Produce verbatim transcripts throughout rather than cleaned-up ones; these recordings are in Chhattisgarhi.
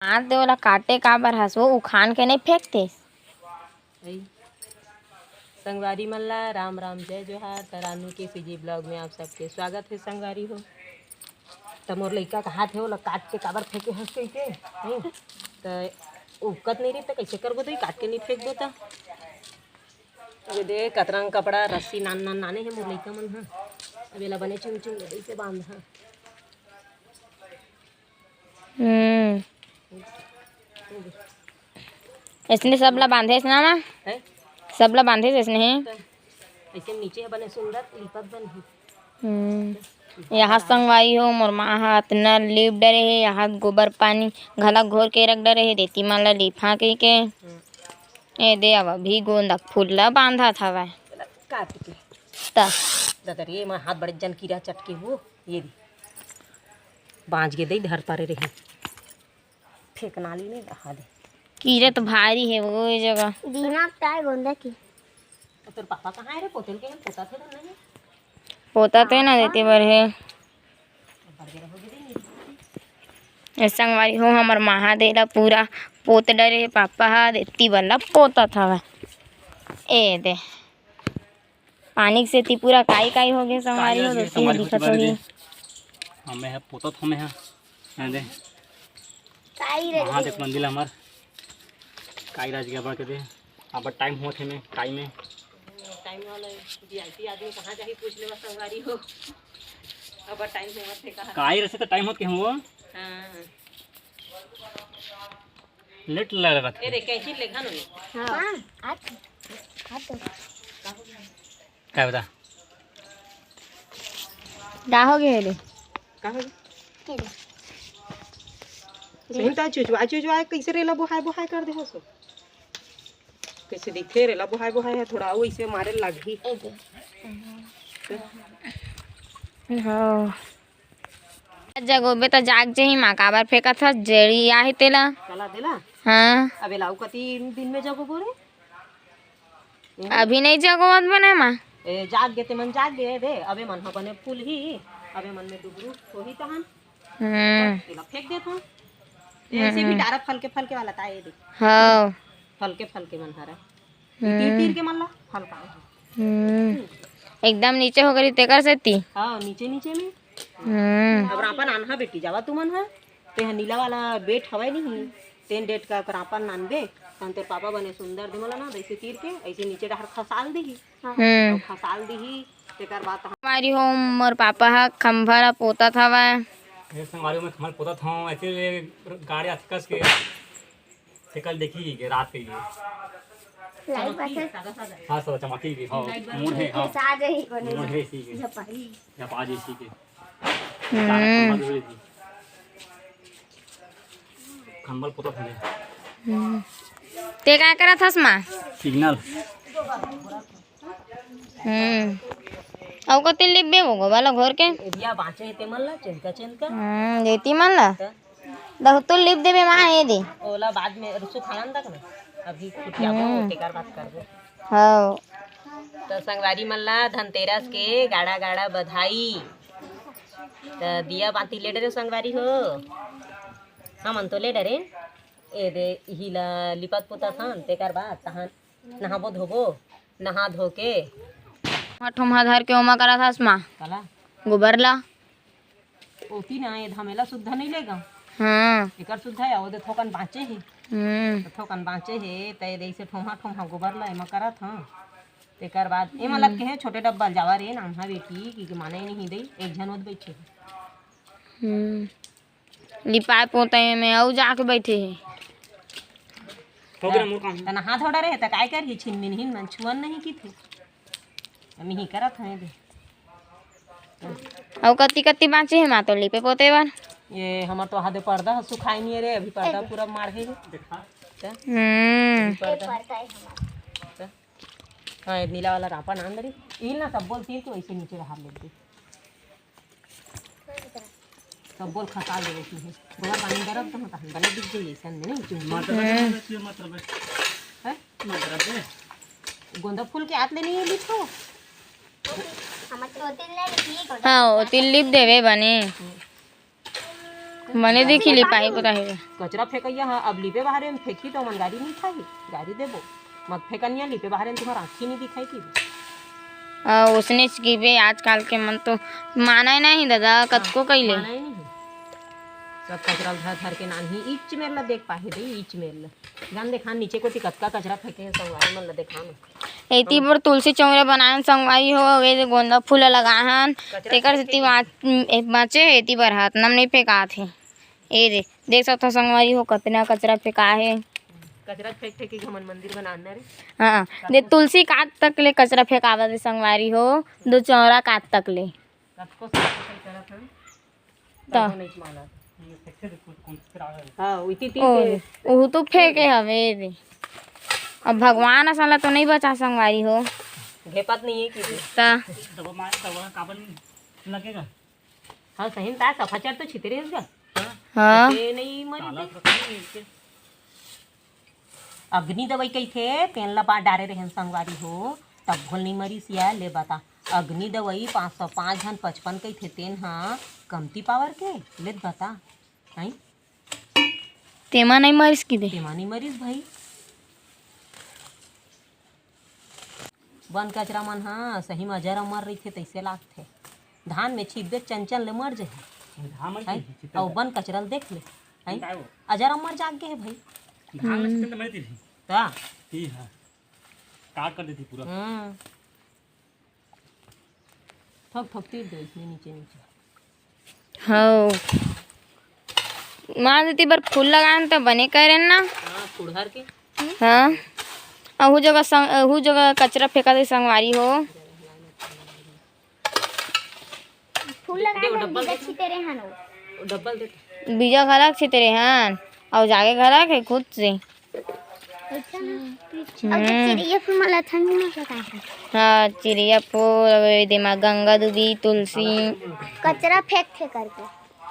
हाथ दे ओला काटे काबर हस वो, उखान के नहीं फेंकते। अई। संगवारी मन ला राम राम, जय जोहार। त रानू के सीजी ब्लॉग में आप सबके स्वागत है संगवारी हो। त मोर लइका कहात हे, ओला काट के काबर फेंके हस कहिके, हैं? त उकत नहीं रही त कैसे करबो, तो काट के नहीं फेंकबो त। ये दे, कतरंग कपड़ा, रस्सी नान नान नाने हे मोर लइका मन ह। अब एला बने चुन चुन ले, ऐसे बांध ह। हम्म। ऐसने सब ला बांधेस ना माँ? हैं? सब ला बांधेस ऐसने ही? त ऐसे नीचे ह बने सुंदर लिपत बन ही। हम्म। यहाँ संगवारी हो, मोर माँ ह अतना लीप डरे हे, यहाँ गोबर पानी घला घोर के रख डरे हे, देती मन ला लिपा कहिके। हम्म। ए दे, अब अभी गोंदा फूल ला बांधत हवय। काट के। त। ददा रे, मैं हाथ बड़े जन कीरा चटके हो, ये दे। बांच गे दई, धर पारे रही। फेंकना ली नहीं रहा दे। कीरा तो भारी है वो ये जगह। दीना काय गोंदा की। तो तोर पापा कहाँ है रे? पोतल के हम पोता थे तो नहीं। पोता तो ना देते बर है। ए संगवारी हो, हमर महादे ला पूरा पोत डरे हे पापा ह, देती वाला पोतत हवय। ए दे, पानी के सेती पूरा काई काई हो गे संगवारी हो, देती दिखत होही। हमें ह पोतत हमें ह, ए दे। काई रे महादेव मंदिर हमर काई राज गया बढ़ के दे। अब टाइम होत हे में काई में। टाइम वाला वीआईपी आदमी कहाँ जाही पूछ लेवा संगवारी हो। अब टाइम होत हे कहाँ। काई रसे तो टाइम होत के हो। हाँ। लेट लगत ए हे। रे कैंची लेखा नु। हाँ। का बता? का हो गे हे रे? का हो गे? सही ता चुचवा, चुचवा कैसे रेला बोहाय बोहाय कर दे हो सो? कैसे दिखे रेला बोहाय बोहाय है, थोड़ा वो इसे मारे लागही। हाँ। जगोबे त जाग जही माँ, काबर फेंकत हस, जेड़ी आही तेला। चला देला। हाँ। अबे लाऊ कति दिन में जगोबो रे? अभी नहीं जगोवत बने माँ। ए, जाग गे ते मन जाग गे दे, अबे मन ह बने फूल ही, अबे मन में दुबरू होही तहन। हम्म। तेला फेंक देत हूँ। ऐसे भी हम्म। डारा फलके फलके वाला ता ये दे। हाँ। फलके फलके मन हरा। तीर तीर के मन ला फल पाए। हम्म। एकदम नीचे हो गई तेकर सेती। हाँ, नीचे नीचे में। हम्म। अब रापन आनहा बेटी जावा तुमन हा। ते ह नीला वाला बेट हवय नहीं, तेन डेट का रापन नानबे, तन तोर पापा बने सुंदर दे मोला ना, ऐसे तीर के, ऐसे नीचे डहर खसाल दिही। हम्म। अउ खसाल दिही, तेकर बाद हम संगवारी हो, मोर पापा ह खंभा ला पोतत हवय। ये संगवारी में खंभा पोतत हूँ, ऐसे ये गाड़ी अतकस के, ते कल देखी के रात के ये। लाइट बस। हाँ, सब चमकी के, हाँ, मूड है, हाँ। साज है कोने। मूड है इसी के। झपाई। झपा जी इसी के। हम्म। खंभा ला पोतत हवे। हम्म। ते का करत हस माँ? सिग्नल। हम्म। अउ कति लिपबे वो गोबर ला घोर के? एरिया बाँचे हे ते मन ला, चेनका चेनका। हम्म, देती मन ला? त? दहतुल लिप देबे माँ, ये दे। ओला बाद में रुसु खाना तक ना, अभी खुटियाबो, हम्म। तेकर बात करबो। हाँ। त संगवारी मन ला धनतेरस के गाड़ा गाड़ा बधाई। त दिया बाती ले डरे संगवारी हो, हमन तो ले डरे। ए दे, इही ला लिपत पोतत हन, तेकर बाद तहन नहाबो धोबो, नहा धो के। ठोम्हा धर के ओमा करत हस माँ। काला? गोबर ला। ओती ना, ये धमेला सुद्धा नहीं लेगा। हाँ। एकर सुद्धा है, ओदे थोकन बाँचे हे। हम्म। तो थोकन बाँचे हे, त ये दे इसे ठोम्हा ठोम्हा गोबर ला एमा करत हन। तेकर बाद एमा लग के हे छोटे डब्बा ल जावा रे, नान्हा बेटी, की के माने नहीं दे, एक झन ओद बैठे हे। हम्म। लिपाए पोताए में अउ जाके बैठे हे। हो गया मोर काम। तना हाथ ओड़ा रहे, त काय करही, छिन मिनहिन मन छुअन नहीं की थे। हम ही करत हन दे। अउ कत्ती कत्ती बाँचे हे माँ तो लिपे पोते बर? ये हमर तो आधे पर्दा ह सुखाए नहीं रे, अभी पर्दा पूरा माढ़े हे। देखा। त? हम्म। अभी पर्दा। ये पर्दा है हमारा। त? हाँ, ये नीला वाला रापा नान दरी। इल ना सब बोल तीर के वैसे नीचे रहा ले दे। सब बोल खसाल देवे की है। गोबर पानी दरब तो होता है, बने दिख गई ऐसा में नहीं चुन। मतलब है, मतलब है। हैं? मतलब है। गोंदा फूल के हाथ ले नहीं है लिखो। हम तो तिल नहीं लिखी गोंदा। हाँ, वो तिल लिप देवे बने। मने देखी ले पाही को ताही। कचरा फेंकइया ह, अब लिपे बहारे में फेंकी तो मन गाड़ी नहीं खाही, गाड़ी देबो। मत फेंकनिया लिपे बहारे में तुम्हारा आँखी नहीं दिखाई थी। आ, उसने च गिबे आजकल के मन तो माने नहीं दादा, कतको कइले। माने नहीं। सब कचरा धर धर के नानही इच मेर ला देख पाहे दे, इच मेर ला। जान देखा नीचे कोती कतका कचरा फेंके हे संगवारी मन ला देखा ना। एती बर तुलसी चौरा बनायन संगवारी हो, अउ ए दे गोंदा फूल लगाहन, कचरा तेकर सेती बाच-, ए, बाचे हे, एती बर हाथ नम नहीं फेंकात हे। ए दे, देख सकथो संगवारी हो, कतना कचरा फेंका हे। कचरा फेंक फेंक के हमन मंदिर बनान ना रे। हाँ, दे तुलसी कात तक ले कचरा फेंकावत हे संगवारी हो, दो चौरा कात तक ले। कतको साफ सफाई करत हन। त। तभो नइ मानत। हाँ, उती ती ओ, के। ओहू तो फेंके हवे रे। अब भगवान असन ला तो नहीं बचा संगवारी हो। घेपत नहीं है कि। त। दवा मार, दवा काबर लगेगा? हाँ, सही में तार सफाचर तो छितरे हस। हाँ। ते नहीं मरी ताला ते। रखा नहीं है इसके। अग्नि दवई कहिथे, तेन ल बांट डारे रहेन संगवारी हो, तब घोल नइ मरिस या। ले बता, अग्नि दवई पाँच सौ पाँच झन पचपन कहिथे, तेन ह कमती पावर के? ले बता, हैं? तेमा नइ मरिस कि दे? तेमा नइ मरिस भाई। बन कचरा मन ह सही म अजर अमर रहिथे, तइसे लागथे। धान में छिपबे, चंचल ले मर जही। धान में हैं? छिपबे। अउ बन कचरा ल देख ले, हैं? काय वो? अजर अमर जाग गे हे भाई। धान में हम्म। छिपबे त मर जही। का? ई ह। काट कर देती पूरा। हम्म। ठोक ठोक तीर दे इसमें नीचे नीचे। हव। माँ दीदी बर फूल लगान त बने करेन ना। हाँ, फुड़हर के। हाँ। अहू जगह संग-, अहू जगह कचरा फेंका दे संगवारी हो। फूल लगाए देखो, बर डब्बल बीजा देखो। छिते रहे हन वो। वो डब्बल देखो। बीजा घलक छिते रहे हन, अउ जागे घलक हे खुद से। अच्छा ना। अउ हम्म। चिड़िया फूल मला ठंडी में का है? हाँ, चिड़िया फूल, अउ एदे मा गंगा दूबी, तुलसी। कचरा फेंक फेंक करके।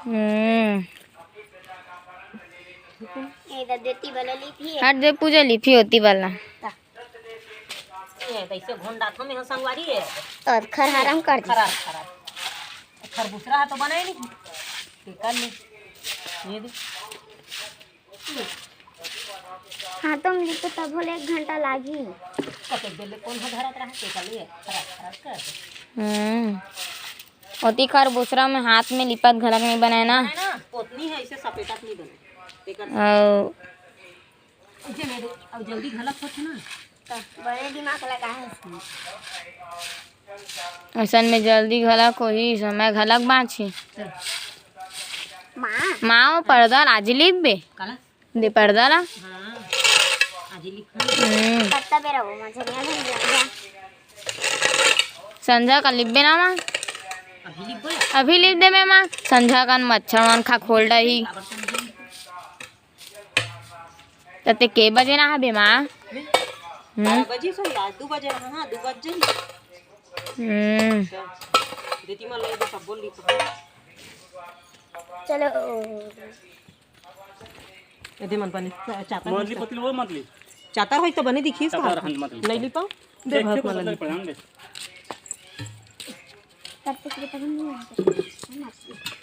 हम्म। ए दा देती वाला लिपि है। हट दे पूजा, लिपि होती वाला। ता। ये कैसे घोंडाथो में हो संगवारी है? तो खरहारम कर दे। खरार, खरार। खरबूसरा है तो बनाए नहीं। ये कर ले। ये दे। हाँ, तो मिली तो तब होले एक घंटा लागी। कते बेले कौन हो धरत रहा, के कर लिए? खरार, खरार कर दे। हम्म। ओती खरबूसरा में हाथ में लिपत घलक नहीं बनाए ना। है ना, पोतनी है, इसे सपेटत नहीं बने। तेकर अउ इसे में दे, अब जल्दी घलक होथे ना। त बड़े दिमाग लगा है इसमें। असन में जल्दी घलक होही, समय घलक बाँची। चल। माँ। माँ, वो पर्दा ला आज लिपबे। काला? दे पर्दा ला। हाँ। आज लिप। हम्म। कत्ता बेरा वो मझरिया बन गया। संझा का लिपबे ना माँ? अभी लिपबे? अभी लिप देबे माँ। संझा कन मच्छर मन खा खोल डही। काबर संझा? त ते के बजे ना हबे माँ? हम्म। बारह बजे सो आज दू बजे रहा, हाँ, दू बजे ही। हम्म। देती माँ ले दे सब बोल ली। चलो। एदे मन पानी, चादर मंथली होइस त। पतली वो मंथली। चादर होइस त बने दिखिस चादर का? हन मंथली। नहीं ली पाऊँ? दे देख भाग के वाला बदल ली। पड़ा, हम दे।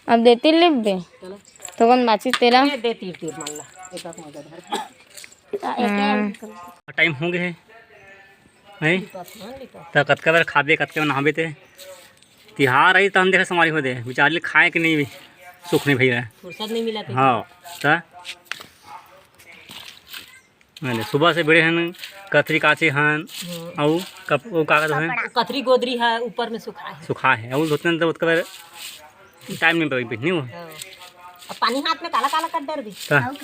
अब देती लिप बे। चलो। तो कौन बाची तेरा? ये दे तीर तीर मान ला। एक बार मजा धर। हम्म। टाइम हो गए है। नहीं? लिपत, हाँ, लिपत। त कतका बेर खाबे, कतका बेर नहाबे ते? तिहार आई त हम देखे संगवारी हो दे। बिचारी ले खाए के नहीं सुख नहीं भई रहा। फुर्सत नहीं मिला थे। हाँ, त? अरे, सुबह से भिड़े हन, कथरी काचे हन, हम्म। अउ कप-, वो का कहत हन? कथरी गोदरी है, ऊपर में सुखा है। सुखा है, अउ धोते हैं त ओतका बेर टाइम नहीं पाई, नहीं हुआ। हाँ। अब पानी हाथ में काला काला कर डर भी। त?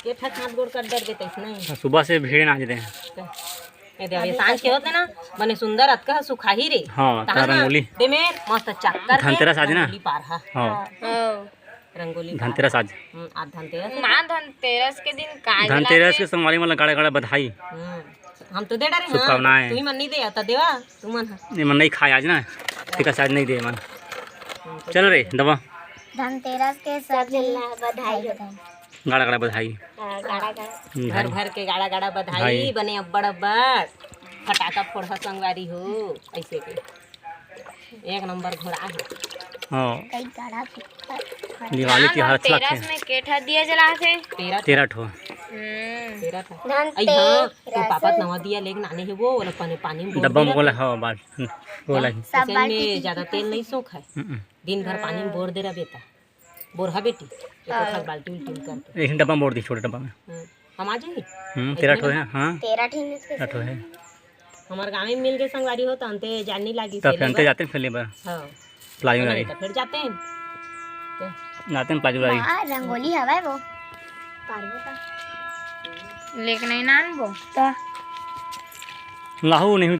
के ठक हाथ गोड़ कर डर देते इसने। हाँ, सुबह से भीड़ ना दे। ये दे, ये सांझ के होते ना, बने सुंदर अतका सुखाही रे। हाँ, तहाँ तारा ना, रंगोली। दे में मस्त चक्कर के धनतेरस आज ना। रंगोली पार हा। हाँ। हाँ। रंगोली पार। धनतेरस आज। हम्म, आज धनतेरस है। माँ धनतेरस के दिन का धनतेरस जलाते? के संगवारी मन ला गाड़ा गाड़ा बधाई। हम्म, हम तो दे डरे, हाँ। शुभकामनाएं। तू ही मन नहीं दे, आता देवा, तू मन हा। ये मन नहीं खाए आज ना, ठीक है, आज नहीं दे मन। हम्म, तो चल रे, दबा। धनतेरस के सभी बधाई हो। गाड़ा गाड़ा बधाई। हाँ, गाड़ा गाड़ा। हम्म, घर भाई। भर के गाड़ा गाड़ा बधाई, भाई। बने अब्बड़ अब्बड़ फटाका फोड़हा संगवारी हो, ऐसे के। एक नंबर घोड़ा है। हाँ। कई गाड़ा कुत्ता। दिवाली राम तिहार अच्छा तेरस लगथे। में केठा दिया जलाथे। तेरह ठो। तेरह ठो। हम्म। तेरह ठो। धनतेरस। अई हाँ, तो पापा नवा दिया लेके नाने हे वो, ओला पानी, पानी में बोर डब्बा में दे बोला, रखे। हाँ, बाल, बोला ही। सब अइसन बाल्टी में की ज्यादा तेल नहीं सोख है। हम्म। दिन भर पानी में बोर दे रहा बेटा। बोरहा बेटी, एक हाँ। बाल्टी उल्टी में करके। एक डब्बा में बोर दी, छोटे डब्बा में। हम्म। हम आ जाई? हम्म, तेरह ठो है, हाँ। तेरह ठो है। तेरह ठो है। हमार गाँव में मिल गए संगवारी हो, तो अंते जान नहीं लागी तो से फिर अंते लेबर। जाते हैं फिर लेबर। हाँ। प्लाजो नहीं गाड़ी। तो फिर जाते हैं। तो जाते हैं प्लाजो गाड़ी। हाँ, रंगोली हवा है वो। पार्वता। लेके नहीं नान वो। तो लाहू नहीं